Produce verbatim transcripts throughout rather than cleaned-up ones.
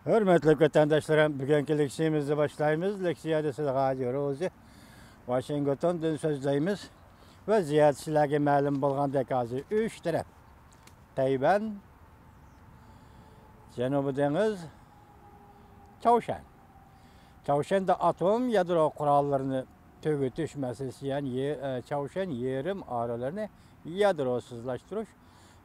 ھۆرمەتلىك ۋەتەنداشلىرىم، بۈگۈنكى لېكسىيەمىزنى باشلايمىز. لېكسىيەدە سىز غالىيا روزى ۋاشىنگتوندىن سۆزلەيمىز. ۋەزىيەت سىلەرگە مەلۇم بولغاندەك ھازىر ئۈچ تەرەپ. تەيۋەن، جەنۇبىي دېڭىز، چاۋشيەن. چاۋشيەندە ئاتوم يادرو قوراللىرىنى تۈگىتىش مەسىلىسى، يەنى يې-، ئە، چاۋشيەن يېرىم ئارىلىرىنى يادروسىزلاشتۇرۇش.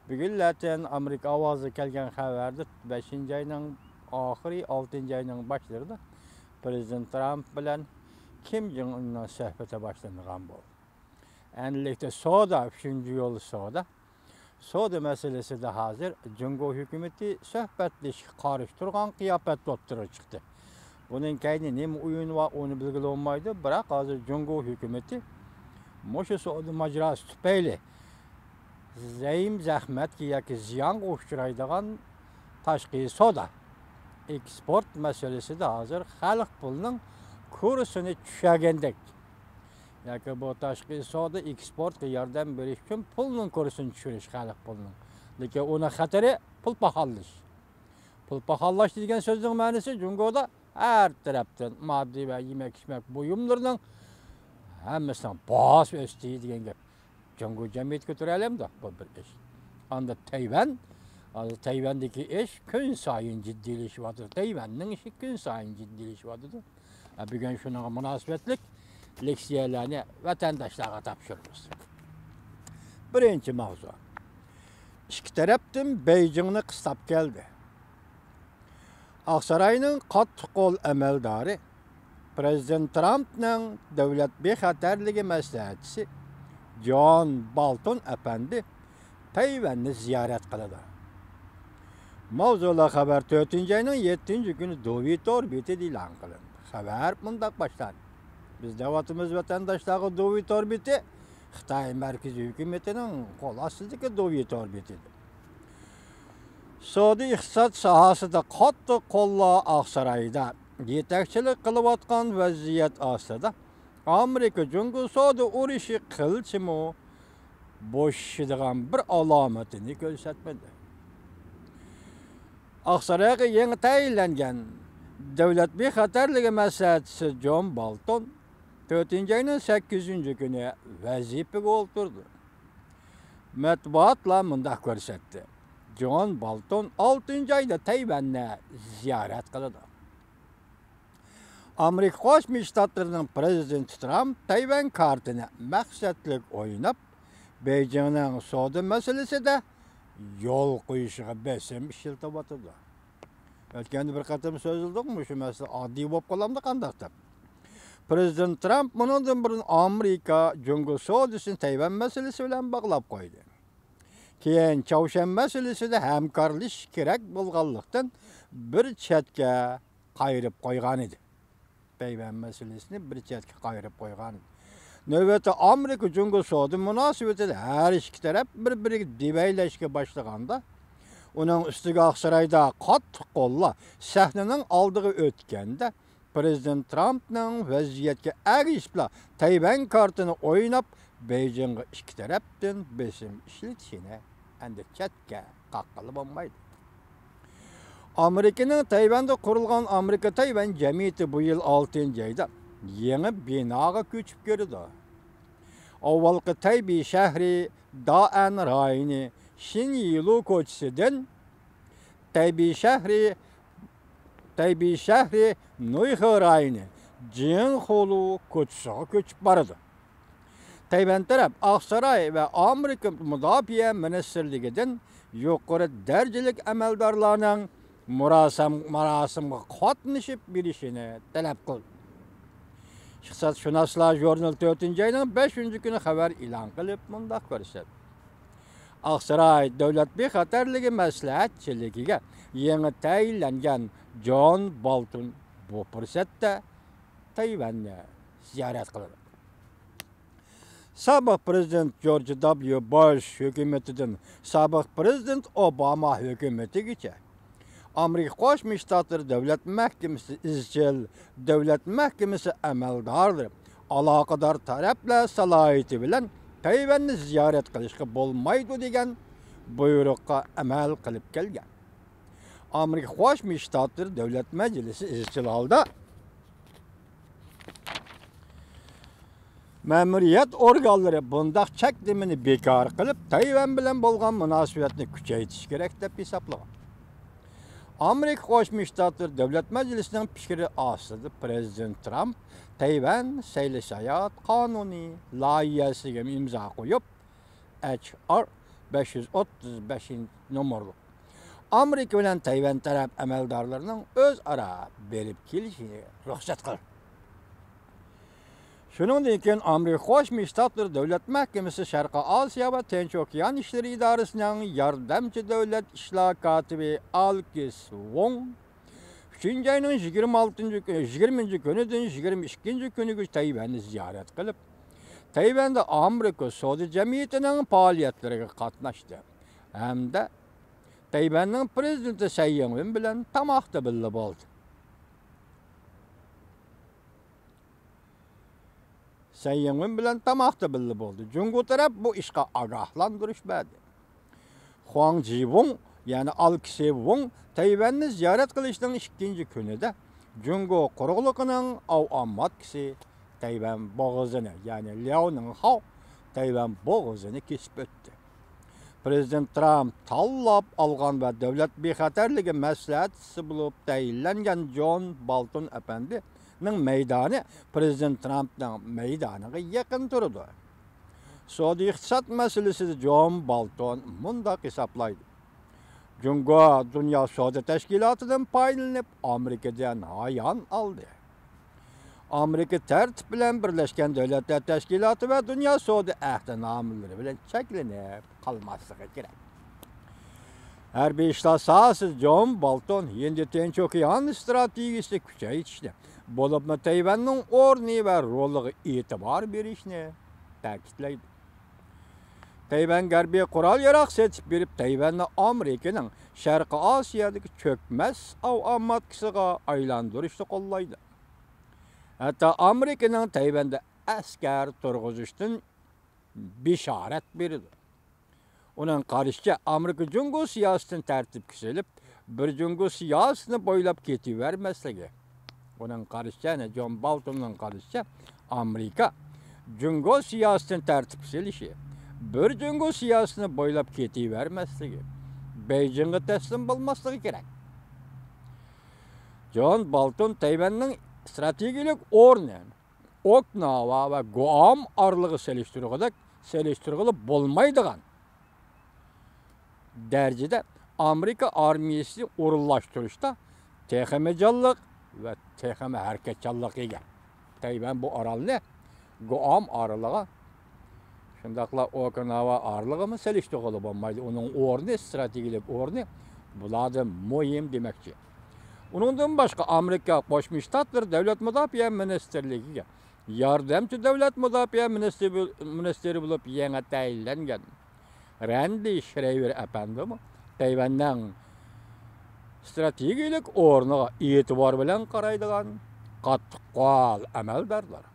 بۈگۈنلەتىن ئامېرىكا ئاۋازىغا كەلگەن خەۋەردە بەشىنچى ئاينىڭ ئاخىرى، ئالتىنچى ئاينىڭ باشلىرىدا پىرېزىدېنت ترامپ بىلەن كىم جىڭ ئۇننىڭ سۆھبىتى باشلانغان بولدى. ئەنلىكتە سودا، ئۈچىنچى يول سودا. سودا مەسىلىسىدە ھازىر جۇڭگو ھۆكۈمىتى سۆھبەتلىشىشكە قارشى تۇرغان قىياپەتتە ئوتتۇرىغا چىقتى. بۇنىڭ كەينىدە نېمە ئويۇن بار، ئۇنى بىلگىلى بولمايدۇ. بىراق ھازىر جۇڭگو ھۆكۈمىتى مۇشۇ سودا ماجىراسى تۈپەيلى زەيىم زەخمەتكە ياكى زىيانغا ئۇچرايدىغان تاشقى سودا، ئېكسپورت مەسىلىسىدە ھازىر خەلق پۇلىنىڭ كۇرسىنى چۈشۈرگەندەك، ياكى بۇ تاشقى سودا ئېكسپورتقا ياردەم بېرىش ئۈچۈن پۇلنىڭ كۇرسىنى چۈشۈرۈش خەلق پۇلىنىڭ. لېكىن ئۇنىڭ خەتىرى پۇل پاخاللىشىش. پۇل پاخاللاشتى دېگەن سۆزنىڭ مەنىسى جۇڭگودا ھەر تەرەپتىن ماددىي ۋە يېمەك-ئىچمەك بۇيۇملىرىنىڭ ھەممىسىنىڭ باھاسى ئۆستى دېگەن گەپ. جۇڭگو جەمئىيىتى كۆتۈرەلەمدۇ؟ بۇ بىر ئىش. ئاندا تەيۋەن، ھازىر تەيۋەندىكى ئىش كۈن سايىن جىددىيلىشىۋاتىدۇ. تەيۋەننىڭ ئىشى كۈن سايىن جىددىيلىشىۋاتىدۇ. ھە، بۈگۈن شۇنىڭغا مۇناسىۋەتلىك لېكسىيەلەرنى ۋەتەنداشلارغا تاپشۇرىمىز. بىرىنچى ماۋزۇ. ئىككى تەرەپتىن بېيجىڭنى قىستاپ كەلدى. ئاقساراينىڭ قاتتىق قول ئەمەلدارى، پىرېزىدېنت ترامپنىڭ دۆلەت بىخەتەرلىكى مەسلىھەتچىسى جون بالتون ئەپەندى تەيۋەننى زىيارەت قىلىدۇ. ماۋزۇلۇق خەۋەر تۆتىنچى ئاينىڭ يەتتىنچى كۈنى دۇۋى تور بېتىدە ئېلان قىلىندى. خەۋەر مۇنداق باشلاندى. بىز دەۋاتىمىز ۋەتەنداشلارغا، دۇۋى تور بېتى خىتاي مەركىزىي ھۆكۈمىتىنىڭ قول ئاستىدىكى دۇۋى تور بېتىدە. سودا ئىقتىساد ساھەسىدە قاتتىق قوللار ئاقسارايدا يېتەكچىلىك قىلىۋاتقان ۋەزىيەت ئاستىدا ئامېرىكا جۇڭگو سودا ئۇرۇشى قىلچىمۇ بوشىشىدىغان بىر ئالامىتىنى كۆرسەتمىدى. ئاقسارايغا يېڭى تەيىنلەنگەن دۆلەت بىخەتەرلىكى مەسلىھەتچىسى جون بالتون تۆتىنچى ئاينىڭ سەككىزىنچى كۈنى ۋەزىپىگە ئولتۇردى. مەتبۇئاتلار مۇنداق كۆرسەتتى: جون بولتون ئالتىنچى ئايدا تەيۋەننى زىيارەت قىلىدۇ. ئامېرىكا قوشما شتاتلىرىنىڭ پىرېزىدېنتى ترامپ تەيۋەن كارتىنى مەقسەتلىك ئويناپ، بېيجىڭنىڭ سودا مەسىلىسىدە يول قويۇشىغا بېسىم ئىشلىتىۋاتىدۇ. ئۆتكەندە بىر قېتىم سۆزلىدۇق، مۇشۇ مەسىلە ئاددىي بولۇپ قالامدۇ قانداق دەپ. پىرېزىدېنت ترامپ مۇنىڭدىن بۇرۇن ئامېرىكا جۇڭگو سودىسىنى تەيۋەن مەسىلىسى بىلەن باغلاپ قويدى. كېيىن چاۋشيەن مەسىلىسىدە ھەمكارلىشىش كېرەك بولغانلىقتىن، بىر چەتكە قايرىپ قويغانىدى. تەيۋەن مەسىلىسىنى بىر چەتكە قايرىپ قويغان. نۆۋەتتە ئامېرىكا جۇڭگو سودا مۇناسىۋىتىدە ھەر ئىككى تەرەپ بىر-بىرىگە دېۋەيلەشكە باشلىغاندا، ئۇنىڭ ئۈستىگە ئاقسارايدا قاتتىق قوللار سەھنىنىڭ ئالدىغا ئۆتكەندە، پىرېزىدېنت ترامپنىڭ ۋەزىيەتكە ئەگىشىپلا تەيۋەن كارتىنى ئويناپ، بېيجىڭغا ئىككى تەرەپتىن بېسىم ئىشلىتىشىنى ئەمدى چەتكە قاققىلى بولمايدۇ. ئامېرىكىنىڭ تەيۋەندە قۇرۇلغان ئامېرىكا تەيۋەن جەمئىيىتى بۇ يىل ئالتىنچى ئايدا يېڭى بىناغا كۆچۈپ كىرىدۇ. ئاۋۋالقى تەيبېي شەھىرى دائەن رايونى شىنيىلۇ كوچىسىدىن تەيبېي شەھىرى، تەيبېي شەھىرى نۇيخې رايونى جىنخۇلۇ كوچىسىغا كۆچۈپ بارىدۇ. تەيۋەن تەرەپ ئاقساراي ۋە ئامېرىكا مۇداپىئە مىنىستىرلىكىدىن يۇقىرى دەرىجىلىك ئەمەلدارلارنىڭ مۇراسىم-، مۇراسىمغا قاتنىشىپ بېرىشىنى تەلەپ قىلدى. ئىقتىسادشۇناسلار ژۇرنىلى تۆتىنچى ئاينىڭ بەشىنچى كۈنى خەۋەر ئېلان قىلىپ، مۇنداق كۆرسەتتى: ئاقساراي دۆلەت بىخەتەرلىكى مەسلىھەتچىلىكىگە يېڭى تەيىنلەنگەن جون بولتون بۇ پۇرسەتتە تەيۋەننى زىيارەت قىلىدۇ. سابىق پىرېزىدېنت جورج دابليۇ بۇش ھۆكۈمىتىدىن سابىق پىرېزىدېنت ئوباما ھۆكۈمىتىگىچە ئامېرىكا قوشما شتاتلىرى دۆلەت مەھكىمىسى ئىزچىل دۆلەت مەھكىمىسى ئەمەلدارلىرى ئالاقىدار تەرەپلەر سالاھىيىتى بىلەن تەيۋەننى زىيارەت قىلىشقا بولمايدۇ دېگەن بۇيرۇققا ئەمەل قىلىپ كەلگەن. ئامېرىكا قوشما شتاتلىرى دۆلەت مەجلىسى ئىزچىل ھالدا مەمۇرىيەت ئورگانلىرى بۇنداق چەكلىمىنى بىكار قىلىپ، تەيۋەن بىلەن بولغان مۇناسىۋەتنى كۈچەيتىش كېرەك، دەپ ھېسابلىغان. ئامېرىكا قوشما شتاتلىرى دۆلەت مەجلىسىنىڭ پىكرى ئاستىدا پىرېزىدېنت ترامپ تەيۋەن سەيلە ساياھەت قانۇنى لايىھەسىگە ئىمزا قويۇپ، ئەچ ئار بەش يۈز ئوتتۇز بەشىنچى نومۇرلۇق ئامېرىكا بىلەن تەيۋەن تەرەپ ئەمەلدارلىرىنىڭ ئۆزئارا بېرىپ كېلىشىنى رۇخسەت قىلدى. شۇنىڭدىن كېيىن ئامېرىكا قوشما شتاتلىرى دۆلەت مەھكىمىسى شەرقىي ئاسىيا ۋە تىنچ ئوكيان ئىشلىرى ئىدارىسىنىڭ ياردەمچى دۆلەت ئىشلار كاتىپى ئالكىس ۋوڭ ئۈچىنچى ئاينىڭ يىگىرمە ئالتىنچى كۈنى، يىگىرمىنچى كۈنىدىن يىگىرمە ئىككىنچى كۈنىگىچە تەيۋەننى زىيارەت قىلىپ، تەيۋەندە ئامېرىكا سودا جەمئىيىتىنىڭ پائالىيەتلىرىگە قاتناشتى ھەمدە تەيۋەننىڭ پىرېزىدېنتى سەي يىڭۋېن بىلەن تاماقتا بىللە بولدى. سەي يىڭۋېن بىلەن تاماقتا بىللە بولدى. جۇڭگو تەرەپ بۇ ئىشقا ئاگاھلاندۇرۇش بەردى. خۇاڭ جىۋۇڭ، يەنى ئالكىسى ۋوڭ تەيۋەننى زىيارەت قىلىشنىڭ ئىككىنچى كۈنىدە جۇڭگو قۇرۇقلۇقىنىڭ ئاۋ ئامماتكىسى تەيۋەن بوغۇزىنى، يەنى لياۋنىڭخاۋ تەيۋەن بوغۇزىنى كېسىپ ئۆتتى. پىرېزىدېنت ترامپ تاللاپ ئالغان ۋە دۆلەت بىخەتەرلىكى مەسلىھەتچىسى بولۇپ تەيىنلەنگەن جون بالتون ئەپەندىنىڭ مەيدانى پىرېزىدېنت ترامپنىڭ مەيدانىغا يېقىن تۇرىدۇ. سودا ئىقتىساد مەسىلىسىدە جون بالتون مۇنداق ھېسابلايدۇ: جۇڭگو دۇنيا سودا تەشكىلاتىدىن پايدىلىنىپ، ئامېرىكىدىن ھايان ئالدى. ئامېرىكا تەرتىپ بىلەن بىرلەشكەن دۆلەتلەر تەشكىلاتى ۋە دۇنيا سودا ئەھدىنامىلىرى بىلەن چەكلىنىپ قالماسلىقى كېرەك. ھەربىي ئىشلار ساھەسىدە جون بالتون ھىندى تىنچ ئوكيان ئىستراتېگىيىسىنى كۈچەيتىشنى، بولۇپمۇ تەيۋەننىڭ ئورنى ۋە رولىغا ئېتىبار بېرىشنى تەكىتلەيدۇ. تەيۋەن غەربىي قورال-ياراغ سېتىپ بېرىپ، تەيۋەننى ئامېرىكىنىڭ شەرقىي ئاسىيادىكى چۆكمەس ئاۋ ئامماتكىسىغا ئايلاندۇرۇشنى قوللايدۇ. ھەتتا ئامېرىكىنىڭ تەيۋەندە ئەسكەر تۇرغۇزۇشتىن بېشارەت بېرىدۇ. ئۇنىڭ قارىشىچە، ئامېرىكا جۇڭگو سىياسىتىنى تەرتىپكە سېلىپ، بىر جۇڭگو سىياسىتىنى بويلاپ كېتىۋەرمەسلىكى. ئۇنىڭ قارىشىچە، يەنى جون بالتوننىڭ قارىشىچە، ئامېرىكا جۇڭگو سىياسىتىنى تەرتىپكە سېلىشى، بىر جۇڭگو سىياسىتىنى بويلاپ كېتىۋەرمەسلىكى، بېيجىڭغا تەسلىم بولماسلىقى كېرەك. جون بالتون تەيۋەننىڭ ئىستراتېگىيىلىك ئورنى ئوكناۋا ۋە گۇئام ئارىلىغا سېلىشتۇرغۇدەك، سېلىشتۇرغىلى بولمايدىغان دەرىجىدە ئامېرىكا ئارمىيىسىنى ئورۇنلاشتۇرۇشتا تېخىمۇ جانلىق ۋە تېخىمۇ ھەرىكەتچانلىققا ئىگە. تەيۋەن بۇ ئارالنى گۇئام ئارىلىغا، شۇنداقلا ئوكىناۋا ئارىلىغىمۇ سېلىشتۇرغىلى بولمايدۇ. ئۇنىڭ ئورنى، ئىستراتېگىيىلىك ئورنى بۇلاردىن مۇھىم دېمەكچى. ئۇنىڭدىن باشقا، ئامېرىكا قوشما شتاتلىرى دۆلەت مۇداپىئە مىنىستىرلىكىگە ياردەمچى دۆلەت مۇداپىئە مىنىستىرى، مىنىستىرى بولۇپ يېڭى تەيىنلەنگەن رەندى شرېيۋېر ئەپەندىمۇ تەيۋەننىڭ ئىستراتېگىيىلىك ئورنىغا ئېتىبار بىلەن قارايدىغان قاتتىق قول ئەمەلداردۇر.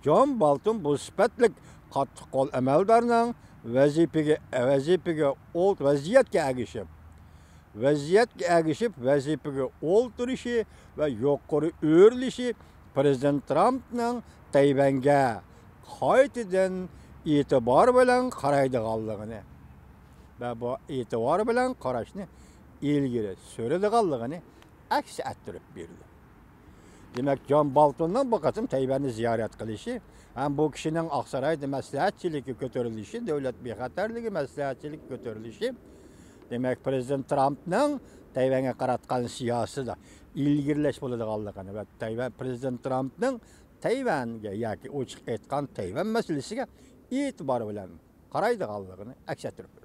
جون بالتون بۇ سۈپەتلىك قاتتىق قول ئەمەلدارنىڭ ۋەزىپىگە، ۋەزىپىگە ئولت-، ۋەزىيەتكە ئەگىشىپ، ۋەزىيەتكە ئەگىشىپ ۋەزىپىگە ئولتۇرۇشى ۋە يۇقىرى ئۆرلىشى پىرېزىدېنت ترامپنىڭ تەيۋەنگە قايتىدىن ئېتىبار بىلەن قارايدىغانلىقىنى ۋە بۇ ئېتىبار بىلەن قاراشنى ئىلگىرى سۈرىدىغانلىقىنى ئەكس ئەتتۈرۈپ بېرىدۇ. دېمەك، جون بالتوننىڭ بۇ قېتىم تەيۋەننى زىيارەت قىلىشى ھەم بۇ كىشىنىڭ ئاقسارايدا مەسلىھەتچىلىككە كۆتۈرۈلۈشى، دۆلەت بىخەتەرلىكى مەسلىھەتچىلىككە كۆتۈرۈلۈشى، دېمەك، پىرېزىدېنت ترامپنىڭ تەيۋەنگە قاراتقان سىياسىتىدا ئىلگىرىلەش بولىدىغانلىقىنى ۋە تەيۋەن پىرېزىدېنت ترامپنىڭ تەيۋەنگە ياكى ئوچۇق ئېيتقان تەيۋەن مەسىلىسىگە ئېتىبار بىلەن قارايدىغانلىقىنى ئەكس ئەتتۈرۈپ